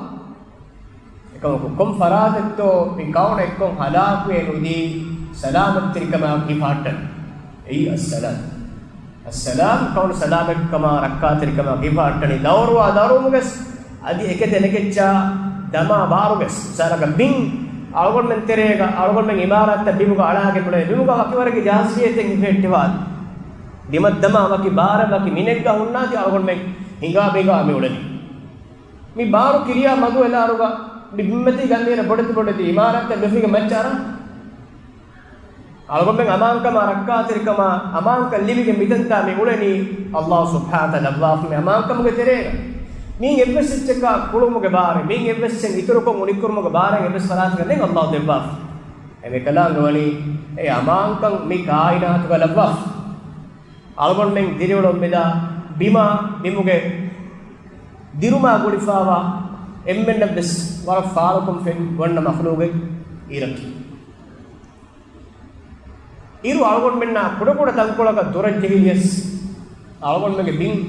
އެކަމަކު ކޮން ފަރާތެއްތޯ މި ކައުނު އެއްކޮށް ހަލާކުވެ ނުދީ ސަލާމަތްތެރިކަމާ ހިފަހައްޓަން. އެއީ އައްސަލާމް. އައްސަލާމް ކައުނު ސަލާމަތްކަމާ ރައްކާތެރިކަމާ ހިފަހައްޓަނީ ދައުރުވާ ދައުރުވުމުގެސް އަދި އެކެ ތެނެކެއްޗާ ދަމާ ބާރުގެސް. މިސާލަކަށް ބިން އަޅުގަނޑުމެން ތެރޭގަ އަޅުގަނޑުމެން އިމާރާތްތައް ބިމުގަ އަޅާގެން އުޅޭ ބިމުގަ ވަކިވަރެއްގެ ޖާހިލިއްޔަތެއް ހިފެހެއްޓިފާ ދިމަށްދަމާ ވަކި ބާރެއް ވަކި މިނެއްގަ ހުންނާތީ އަޅުގަނޑުމެން ހިނގާ ބިނގާ މި އުޅެނީ. މި ބާރު ކިރިޔާ މަދު އެލާރުގަ މި ބިންމަތީ ގަންނޭރަ ބޮޑެތި ބޮޑެތި އިމާރާތްތައް ބެފިގެ މައްޗަށް އަރާ. އަޅުގަނޑުމެން އަމާންކަމާ ރައްކާތެރިކަމާ އަމާންކަން ލިބިގެން މިތަންތާ މި އުޅެނީ އައްލާހު ސުބްޙާނަހު ވަތަޢާލާ ލައްވާފަ މި އަމާންކަމުގެ ތެރޭގަ. މީން އެއްވެސް އެއްޗަކާ ކުޅުމުގެ ބާރެއް، މީން އެއްވެސް އެއްޗެއް އިތުރުކޮށް އުނިކުރުމުގެ ބާރެއް އެއްވެސް ފަރާތަކަށް ނެތް އައްލާހު ދެއްވާފަ. އެމެކަލާނގެ ވަނީ އެ އަމާންކަން މި ކާއިނާތުގަ ލައްވާފަ. އަޅުގަނޑުމެން ދިރިއުޅުން މިދާ ބިމާ ބިމުގެ ދިރުމާ ގުޅިފާވާ އެންމެންނަށްވެސް ވަރަށް ފާޅުކޮށްފިން ވަންނަ މަޚްލޫގެއް އިރަކީ. އިރު އަޅުގަނޑުމެންނާ ކުޑަކުޑަ ތަންކޮޅަކަށް ދުރަށް ޖެހިލިޔަސް، އަޅުގަނޑުމެންގެ ބިން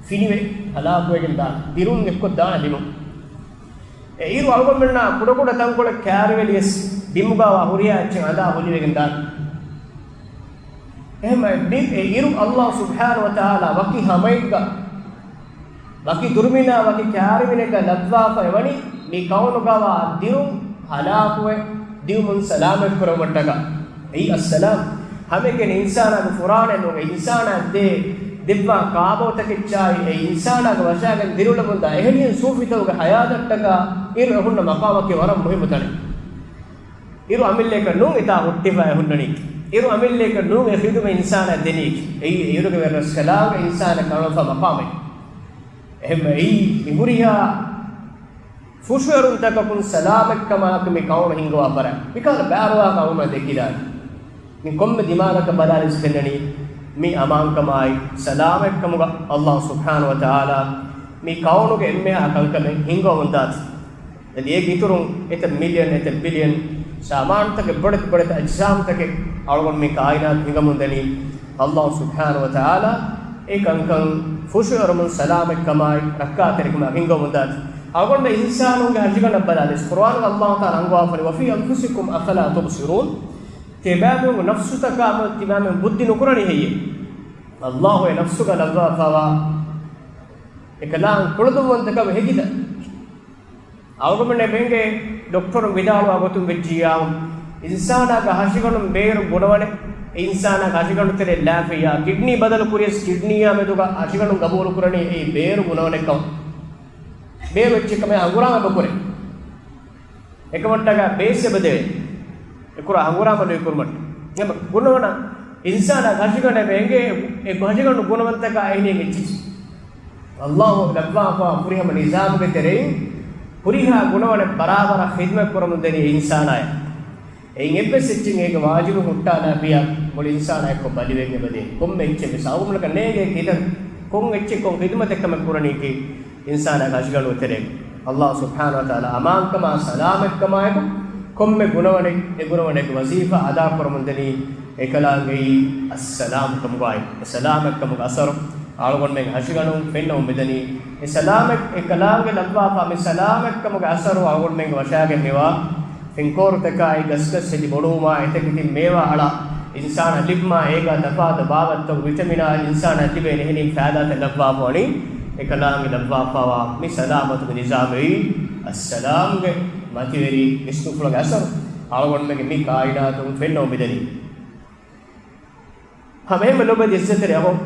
ފިނިވެ ހަލާކުވެގެން ދާނެ، ދިރުން އެއްކޮށް ދާނެ ބިމަށް. އެ އިރު އަޅުގަނޑުމެންނާ ކުޑަކުޑަ ތަންކޮޅެއް ކާރިވެލިޔަސް، ބިމުގައިވާ ހުރިހާ އެއްޗެއް އަނދާ ހުލިވެގެން ދާނެ. އެހެންވެ، ބި-، އެ އިރު އައްލާހު ސުބްޙާނަހު ވަތަޢާލާ ވަކި ހަމައެއްގަ، ވަކި ދުރުމިނާ، ވަކި ކާރިވިނެއްގަ ލައްވާފައި ވަނީ، މި ކައުނުގަވާ ދިރުން ހަލާކުވެ، ދިއުމުން ސަލާމަތްކުރައްވައްޓަކަ. އެއީ އައްސަލާމް. ހަމައެކަނި އިންސާނާގެ ފުރާނަ ނޫން، އިންސާނާ ދޭ ދެއްވާ ކާބޯތަކެއްޗާއި، އެ އިންސާނާގެ ވަށާގެން ދިރިއުޅެމުންދާ އެހެނިހެން ސޫފިތަކުގެ ހަޔާތަށްޓަކާ އިރު އެހުންނަ މަޤާމަކީ ވަރަށް މުހިއްމު ތަނެއް. އިރު އަމިއްލައަކަށް ނޫން އެތާ ހުއްޓިފައި ހުންނަނީކީ. އިރު އަމިއްލައަކަށް ނޫން އެ ޚިދުމަތް އިންސާނާ ދެނީކީ. އެއީ އިރުގެ ވެރިރަސްކަލާނގެ އިންސާނެއް ކަނުވެފާ މަޤާމެއް. އެހެންވެ އެއީ މި ހުރިހާ ފުށުއެރުންތަކަކުން ސަލާމަތްކަމާއެކު މި ކައުނު ހިންގަވާ ފަރާތް. މިކަހަލަ ބާރުވާ ކައުމެއް ދެކިދާނެ. މި ކޮންމެ ދިމާލަކަށް ބަލާލިސް ފެންނަނީ މި އަމާންކަމާއި ސަލާމަތްކަމުގަ އައްލާހު ސުބްޙާނަހު ވަތަޢާލާ މި ކައުނުގެ އެންމެހާ ކަންކަމެއް ހިންގަވަމުންދާތީ. އަދި އޭގެ އިތުރުން އެތައް މިލިޔަން، އެތައް ބިލިޔަން ސާމާނުތަކެއް، ބޮޑެތި ބޮޑެތި އަޖްސާމްތަކެއް އަޅުގަނޑު މި ކާއިނާތު ހިނގަމުންދަނީ އައްލާހު ސުބްޙާނަހު ވަތަޢާލާ އެ ކަންކަން ފުށުއެރުމުން ސަލާމަތްކަމާއި ރައްކާތެރިކަމާ ހިންގަމުންދާތީ. އަޅުގަނޑު އިންސާނުންގެ ހަށިގަނޑަށް ބަލާލިސް، ޤުރުއާނުގަ އައްލާހު ތަޢާލާ އަންގަވާފައި، "وفي أنفسكم أفلا تبصرون." ތިބާމެންގެ ނަފްސުތަކާ މަދު ތިބާމެން ބުއްދި ނުކުރަނީ ހެއްޔޭ؟ އައްލާހު އެ ނަފްސުގަ ލައްވާފަވާ އެކަލާނގެ ކުޅަދުންވަންތަކަމެއް ހެކިތަ؟ އަޅުގަނޑުމެންނަށް އެބައެނގޭ ޑޮކްޓަރުން ވިދާޅުވާ ގޮތުން ވެއްޖިއްޔާ، އިންސާނާގެ ހަށިގަނޑުން ބޭރު ގުނަވަނެއް، އެ އިންސާނާގެ ހަށިގަނޑު ތެރޭ ލާފިއްޔާ، ކިޑްނީ ބަދަލު ކުރިޔަސް ކިޑްނީއާ މެދުގަ ހަށިގަނޑުން ގަބޫލު ކުރަނީ އެއީ ބޭރު ގުނަވަނެއްކަމަށް. ބޭރު އެއްޗެއްކަމެއް ހަނގުރާމަ އެބަކުރޭ. އެކަމަށްޓަކާ ބޭސް އެބަދެވޭ. އެކުރާ ހަނގުރާމަ ލުއިކުރުމަށް. އެމަ ގުނަވަނަ އިންސާނާ ހަށިގަނޑެއް އެނގޭ، އެ ހަށިގަނޑު ގުނަވަންތަކާ އެހެނިހެން އެއްޗެއް. އައްލާހު ލައްވާފާ ފުރިހަމަ ނިޒާމުގެ ތެރެއިން ހުރިހާ ގުނަވަނެއް ބަރާބަރަށް ޚިދުމަތް ކުރަމުން ދެނީ އިންސާނާއެއް. އެއިން އެއްވެސް އެއްޗެއް އޭގެ ވާޖިބު ހުއްޓާލާފިޔާ މުޅި އިންސާނާ އެއްކޮށް ބަލިވެގެން އެބަދޭ. ކޮންމެ އެއްޗެއް ވެސް އަޅުގަނޑަކަށް ނޭނގޭ ކިތަން ކޮން އެއްޗެއް ކޮން ޚިދުމަތެއް ކަމެއް ކުރަނީކީ އިންސާނާގެ ހަށިގަނޑުގެ ތެރޭގަ. އައްލާހު ސުބްޙާނަހު ވަތަޢާލާ އަމާންކަމާ ސަލާމަތްކަމާއެކު ކޮންމެ ގުނަވަނެއް އެ ގުނަވަނެއްގެ ވަޒީފާ އަދާކުރަމުން ދެނީ އެކަލާނގެއީ އައްސަލާމް ކަމުގައި. އެ ސަލާމަތްކަމުގެ އަސަރު އަޅުގަނޑުމެން ހަށިގަނޑުން ފެންނަމުން މިދަނީ. އެ ސަލާމަތް އެ ކަލާނގެ ލައްވާފާ މި ސަލާމަތްކަމުގެ އަސަރު އަޅުގަނޑުމެންގެ ވަށާގެން މިވާ ފިންކޯރުތަކާއި، ގަސްގަސް ހެދި ބޮޑުވުމާ، އެތަކެތި މޭވާ އަޅާ، އިންސާނާ ލިބުމާ، އޭގާ ތަފާތު ބާވަތްތައް، ވިޓަމިނާ އިންސާނާ ލިބޭނެ އެހެނި ފައިދާތައް ލައްވާފަ ވަނީ، އެކަލާނގެ ލައްވާފާވާ މި ސަލާމަތުގެ ނިޒާމެއް، އައްސަލާމްގެ މަތިވެރި ވިސްނުފުޅުގެ އަސަރު އަޅުގަނޑުމެންގެ މި ކާއިނާތުން ފެންނަމުން މިދަނީ. ހަމައެހެންމެ ލޮބުވެތި އިއްޒަތްތެރި އަޚުން،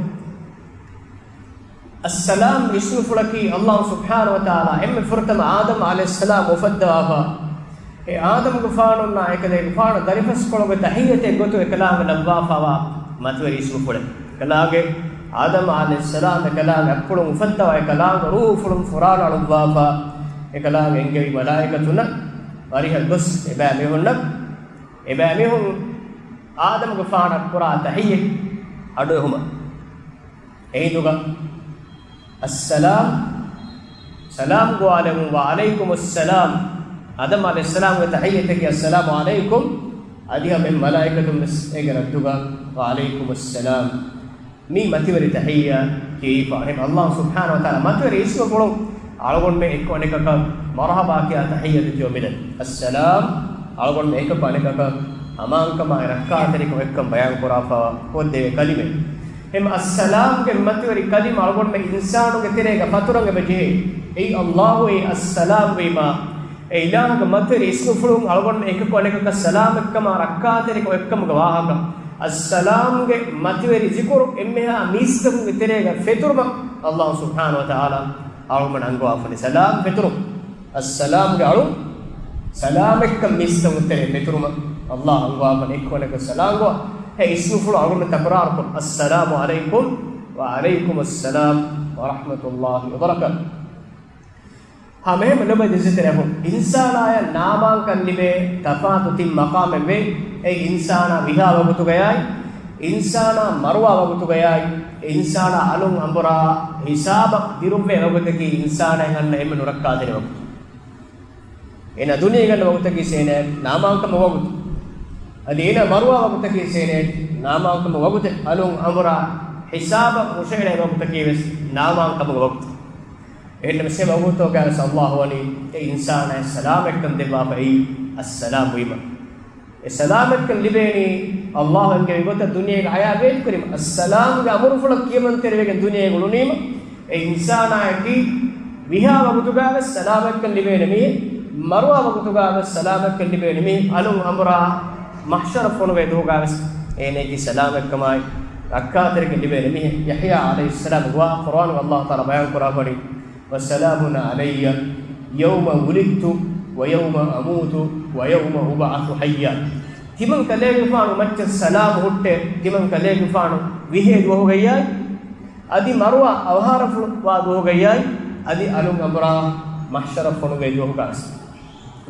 އައްސަލާމް ވިސްނުފުޅަކީ އައްލާހު ސުބްޙާނަހު ވަތަޢާލާ އެންމެ ފުރަތަމަ އާދަމް ޢަލައިހިއްސަލާމް އުފައްދަވާފަ، އެ އާދަމްގެފާނުންނާ އެކަލޭގެފާނު ދަރިފަސްކޮޅުގެ ތަޙިއްޔަތެއް ގޮތުން އެކަލާނގެ ލައްވާފާވާ މަތިވެރި ވިސްނުފުޅެއް. އެކަލާނގެ އާދަމް ޢަލައިހިއްސަލާމް އެކަލާނގެ އަތްޕުޅުން އުފައްދަވާ އެކަލާނގެ ރޫޙުފުޅުން ފުރާނަ އަޅުއްވާފަ، އެކަލާނގެ އެންގެވި މަލާއިކަތުންނަށް ވަރިހަށް ގޮސް އެބައިމީހުންނަށް އެބައިމީހުން އާދަމްގެފާނަށް ކުރާ ތަޙިއްޔަތް އަޑުއެހުމަށް. އެހިނދުގަ އައްސަލާމް، ސަލާމް ގޮވާލެވުން، ވަޢަލައިކުމުއްސަލާމް. އާދަމް ޢަލައިހިއްސަލާމްގެ ތަޙިއްޔަތަކީ އައްސަލާމު ޢަލައިކުމް. އަދި ހަމަ މަލާއިކަތުން ވެސް އޭގެ ރައްދުގަ ވަޢަލައިކުމުއްސަލާމް. މީ މަތިވެރި ތަޙިއްޔާ ކިޔައިފަ. އެހެން އައްލާހު ސުބްޙާނަހު ވަތަޢާލާ މަތިވެރި އިސްމުފުޅުން އަޅުގަނޑުމެން އެކަކު އަނެކަކަށް މަރުޙަބާ ކިޔާ ތަޙިއްޔާތު ކިޔަމުންދެން. އައްސަލާމް، އަޅުގަނޑުމެން އެކަކު އަނެކަކަށް އަމާންކަމާއި ރައްކާތެރިކަމަށް އެކަން ބަޔާން ކުރާފަ ކޮށްދެވޭ ކަލިމެއް. އެހެން އައްސަލާމްގެ މަތިވެރި ކަލިމަ އަޅުގަނޑުމެން އިންސާނުންގެ ތެރޭގަ ފަތުރަން އެބަ ޖެހޭ. އެއީ އައްލާހު އެއީ އައްސަލާމް ވީމާ، އެ އިލާހުގެ މަތިވެރި އިސްމުފުޅުން އަޅުގަނޑުމެން އެކަކު އަނެކަކަށް ސަލާމަތްކަމާ ރައްކާތެރިކަމަށް އެއްކަމުގެ ވާހަކަ. އައްސަލާމްގެ މަތިވެރި ޒިކުރު އެންމެހާ މީސްތަކުންގެ ތެރޭގަ ފެތުރުމަށް އައްލާހު ސުބްޙާނަހު ވަތަޢާލާ އަޅުގަނޑުމެން އަންގަވާފަ ވަނީ. ސަލާމް ފެތުރުން. އައްސަލާމްގެ އަޅުން ސަލާމަތްކަން މީސްތަކުން ތެރޭ ފެތުރުމަށް އައްލާހު އަންގަވާފަ ވަނީ އެކަކު އަނެކަކަށް ސަލާމް ގޮވާ. އެ އިސްމުފުޅު އަޅުގަނޑު ތަކުރާރުކޮށް، އައްސަލާމު ޢަލައިކުމް ވަޢަލައިކުމުއްސަލާމް ވަރަޙްމަތުﷲި ވަބަރަކާތުހު. ހަމައެހެންމެ ލޮބުވެތި އިއްޒަތްތެރި އަޚުން، އިންސާނާޔަށް ނާމާންކަން ލިބޭ ތަފާތު ތިން މަޤާމެއް ވޭ. އެއީ އިންސާނާ ވިހާ ވަގުތުގަޔާއި، އިންސާނާ މަރުވާ ވަގުތުގަޔާއި، އިންސާނާ އަލުން އަނބުރާ ހިސާބަށް ދިރުއްވޭ ވަގުތަކީ އިންސާނާއަށް އަންނަ އެންމެ ނުރައްކާތެރި ވަގުތު. އޭނާ ދުނިޔޭގަ އަންނަ ވަގުތަކީ އޭނާ ނާމާންކަމުގެ ވަގުތު. އަދި އޭނާ މަރުވާ ވަގުތަކީ އޭނާ ނާމާންކަމުގެ ވަގުތެއް. އަލުން އަނބުރާ ހިސާބަށް ހުށަހެޅޭ ވަގުތަކީ ވެސް ނާމާންކަމުގެ ވަގުތު. އެހެންނަމަ އެ ވަގުތުގަ ވެސް އައްލާހު ވަނީ އެ އިންސާނާއަށް ސަލާމަތްކަން ދެއްވާފައި އައްސަލާމް ވީމަ. އެ ސަލާމަތްކަން ލިބޭނީ އައްލާހު އެންގެވި ގޮތަށް ދުނިޔޭގެ ޙަޔާތް ބޭތުކުރީމަ. އައްސަލާމްގެ އަމުރުފުޅަށް ކިޔަމަންތެރިވެގެން ދުނިޔޭގަ އުޅުނީމަ. އެ އިންސާނާއަކީ ވިހާ ވަގުތުގަ ވެސް ސަލާމަތްކަން ލިބޭނެ މީހެއް، މަރުވާ ވަގުތުގަ ވެސް ސަލާމަތްކަން ލިބޭނެ މީހެއް، އަލުން އަނބުރާ މަޙްޝަރަށް ފޮނުވޭ ދުވަހުގަ ވެސް އޭނައަކީ ސަލާމަތްކަމާއި ރައްކާތެރިކަން ލިބޭނެ މީހެއް. ޔަޙްޔާ ޢަލައިހިއްސަލާމް ގޮވާ ޤުރުއާނުގަ އައްލާހު ތަޢާލާ ބަޔާން ކުރާފަ ވަނީ، وسلام علي يوم ولدت ويوم أموت ويوم أبعث حيا. ތިމަން ކަލޭގެފާނު މައްޗަށް ސަލާމް ހުއްޓޭ، ތިމަން ކަލޭގެފާނު ވިހޭ ދުވަހުގައްޔާއި، އަދި މަރުވާ އަވަހާރަފުޅު ވާ ދުވަހުގައްޔާއި، އަދި އަލުން އަނބުރާ މަޙްޝަރަށް ފޮނުވޭ ދުވަހުގަ ވެސް.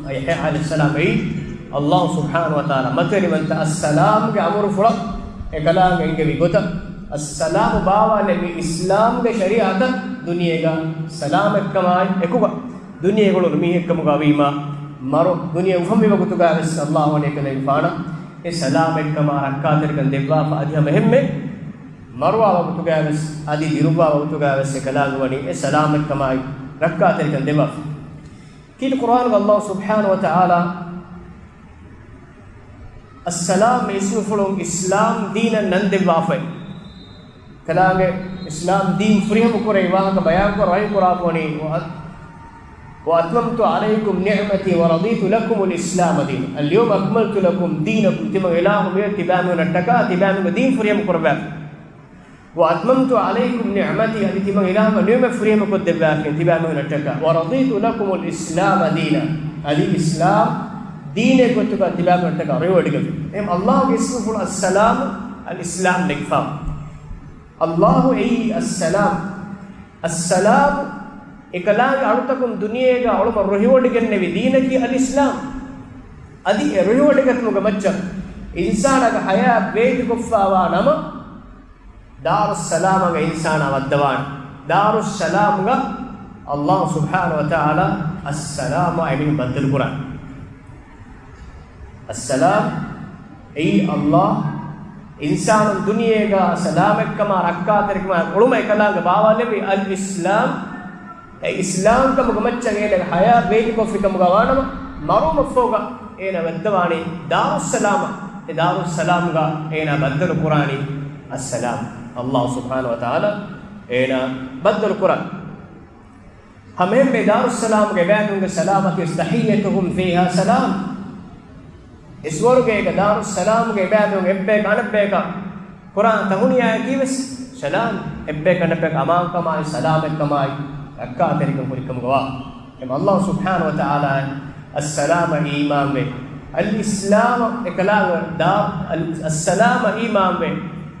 ޔަޙްޔާ ޢަލައިހިއްސަލާމް އެއީ އައްލާހު ސުބްޙާނަހު ވަތަޢާލާ މަތިވެރިވަންތަ އައްސަލާމްގެ އަމުރުފުޅަށް އެކަލާނގެ އެންގެވި ގޮތަށް، އައްސަލާމު ބާވާލެއްވި އިސްލާމްގެ ޝަރީޢަތަށް ދުނިޔޭގަ ސަލާމަތްކަމާއި އެކުގަ ދުނިޔޭގަ އުޅުނު މީހެއްކަމުގަ ވީމާ، މަރު ދުނިޔެ އުފަންވި ވަގުތުގަ ވެސް އައްލާހު ވަނީ އެކަލޭގެފާނަށް އެ ސަލާމަތްކަމާ ރައްކާތެރިކަން ދެއްވާފަ. އަދި ހަމަ އެހެންމެ މަރުވާ ވަގުތުގަ ވެސް އަދި ދިރުއްވާ ވަގުތުގަ ވެސް އެކަލާނގެ ވަނީ އެ ސަލާމަތްކަމާއި ރައްކާތެރިކަން ދެއްވާފަ. ކީރިތި ޤުރުއާނުގަ އައްލާހު ސުބްޙާނަހު ވަތަޢާލާ އައްސަލާމް އިސްމުފުޅުން އިސްލާމް ދީނަށް ނަން ދެއްވާފައި. ކަލާނގެ އިސްލާމް ދީން ފުރިހަމަ ކުރެވި ވާހަކަ ބަޔާންކޮށް ވަޙީ ކުރާފަ ވަނީ، وأتممت عليكم نعمتي ورضيت لكم الإسلام دينا. اليوم أكملت لكم دينكم. ތިމަން އިލާހު މިއޮތް ތިބާމީހުންނަށްޓަކާ ތިބާމީހުންގެ ދީން ފުރިހަމަ ކުރައްވާފަ. وأتممت عليكم نعمتي، އަދި ތިމަން އިލާހުގެ ނިޢުމަތް ފުރިހަމަ ކޮށްދެއްވާފަ ތިބާމީހުންނަށްޓަކާ. ورضيت لكم الإسلام دينا، އަދި އިސްލާމް ދީނެއް ގޮތުގަ ތިބާމީހުންނަށްޓަކާ ރިވާޑް ކޮށްފި. އެހެން އައްލާހުގެ އިސްމުފުޅު އައްސަލާމު، އަލް އިސްލާމް ނެގިފަ. އައްލާހު އެއީ އައްސަލާމް. އައްސަލާމު އެކަލާނގެ އަޅުތަކުން ދުނިޔޭގަ އުޅުމަށް ރުހިވޮޑިގެންނެވި ދީނަކީ އަލް އިސްލާމް. އަދި އެ ރުހިވޮޑިގަތުމުގެ މައްޗަށް އިންސާނާގެ ޙަޔާތް ބޭތިކޮށްފައިވާ ނަމަ، ދާރުއްސަލާމްގަ އިންސާނާ ވައްދަވާނެ. ދާރުއްސަލާމްގަ އައްލާހު ސުބްޙާނަހު ވަތަޢާލާ އައްސަލާމާ އެމީހުން ބައްދަލުކުރާނެ. އައްސަލާމް އެއީ އައްލާހު އިންސާނުން ދުނިޔޭގަ ސަލާމަތްކަމާ ރައްކާތެރިކަމާ އުޅުމަށް އެކަލާނގެ ބާވާލެއްވި އަލް އިސްލާމް. އެ އިސްލާމްކަމުގެ މައްޗަށް އޭނާގެ ޙަޔާތް ބޭތިކޮށްފިކަމުގަ ވާނަމަ، މަރުވުމަށްފަހުގަ އޭނާ ވައްދަވާނީ ދާރުއްސަލާމަށް. އެ ދާރުއްސަލާމްގަ އޭނާ ބައްދަލުކުރާނީ އައްސަލާމް. އައްލާހު ސުބްޙާނަހު ވަތަޢާލާ އޭނާ ބައްދަލުކުރާނީ. ހަމައެހެންމެ ދާރުއްސަލާމްގެ އެބައިމީހުންގެ ސަލާމަތީ، تحيتهم فيها سلام. އެ ސުވަރުގޭގަ ދާރުއްސަލާމްގެ އެބައިމީހުން އެއްބަޔަކަށް އަނެއްބަޔަކަށް ކުރާނެ ތަހުނިޔާއަކީ ވެސް ސަލާމް. އެއްބަޔަކަށް އަނެއްބަޔަކަށް އަމާންކަމާއި ސަލާމަތްކަމާއި ރައްކާތެރިކަން ކުރިކަމުގަވާ. އެމަ އައްލާހު ސުބްޙާނަހު ވަތަޢާލާ އައްސަލާމަށް އީމާންވެ، އަލް އިސްލާމަށް އެކަލާނގެ ދާ-، އަލް-، އައްސަލާމަށް އީމާންވެ،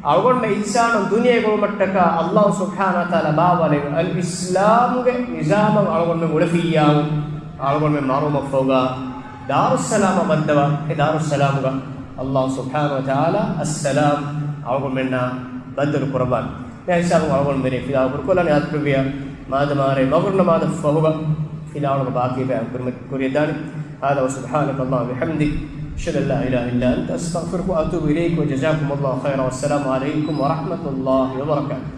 އަޅުގަނޑުމެން އިންސާނުން ދުނިޔޭގަ އުޅުމަށްޓަކާ އައްލާހު ސުބްޙާނަހު ވަތަޢާލާ ބާވާލެއްވި އަލް އިސްލާމްގެ ނިޒާމަށް އަޅުގަނޑުމެން އުޅެފިއްޔާވުން، އަޅުގަނޑުމެން މަރުވުމަށްފަހުގަ ދާރުއްސަލާމަށް ވައްދަވާ، އެ ދާރުއްސަލާމްގަ އައްލާހު ސުބްޙާނަހު ވަތަޢާލާ އައްސަލާމް އަޅުގަނޑުމެންނާ ބައްދަލު ކުރައްވާނެ. މި ހިސާބުން އަޅުގަނޑު މިރޭ ފިލާވަޅު ކުރިކޮށްލާނީ އާދަކުރެއްވިޔާ މާދަމާރޭ މަޣްރިބު ނަމާދަށް ފަހުގަ ފިލާވަޅުގެ ބާކީ ބަޔާން ކުރިމަތި ކުރިއަށްދާނެ. هذا وسبحانك اللهم وبحمدك، أشهد أن لا إله إلا أنت، أستغفرك وأتوب إليك، وجزاكم الله خيرا، والسلام عليكم ورحمة الله وبركاته.